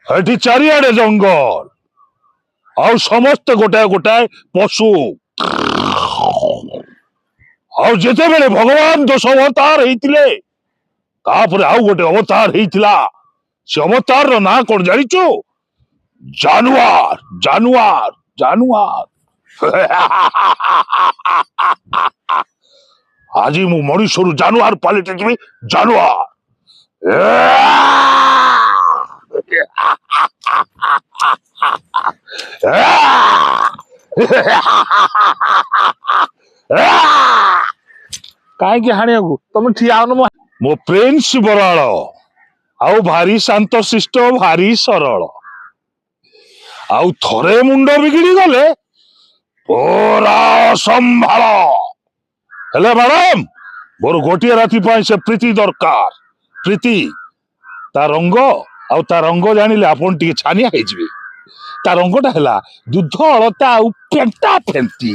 ଏଠି ଚାରିଆଡେ ଜଙ୍ଗଲ, ଆଉ ସମସ୍ତେ ଗୋଟାଏ ଗୋଟାଏ ପଶୁ। ଆଉ ଯେତେବେଳେ ଭଗବାନ ଦଶ ଅବତାର ହେଇଥିଲେ, ତାପରେ ଆଉ ଗୋଟେ ଅବତାର ହେଇଥିଲା। ସେ ଅବତାରର ନାଁ କଣ ଜାଣିଛୁ? ଜାନୁଆର, ଜାନୁଆର, ଜାନୁଆର। ଆଜି ମୁଁ ମଣିଷରୁ ଜାନୁଆର ପାଲଟି ଯିବି, ଜାନୁଆର। କାହିଁକି ହାଣିବାକୁ ତମେ ଠିଆ ହଉନ ମୋ ପ୍ରିନ୍ସ ବରାଳ ଆଉ ଭାରି ଶାନ୍ତଶିଷ୍ଟ, ଭାରି ସରଳ। ଆଉ ଥରେ ମୁଣ୍ଡ ବିଗିଡି ଗଲେ ପୁରା ଅସମ୍ଭାଳ। ହେଲେ ମ୍ୟାଡାମ, ମୋର ଗୋଟିଏ ରାତି ପାଇଁ ସେ ପ୍ରୀତି ଦରକାର। ପ୍ରୀତି ତା ରଙ୍ଗ, ଆଉ ତା ରଙ୍ଗ ଜାଣିଲେ ଆପଣ ଟିକେ ଛାନିଆ ହେଇଯିବେ। ତା ରଙ୍ଗଟା ହେଲା ଦୁଧ ଅଳତା ଆଉ ପେଣ୍ଟା ଫେଣ୍ଟି।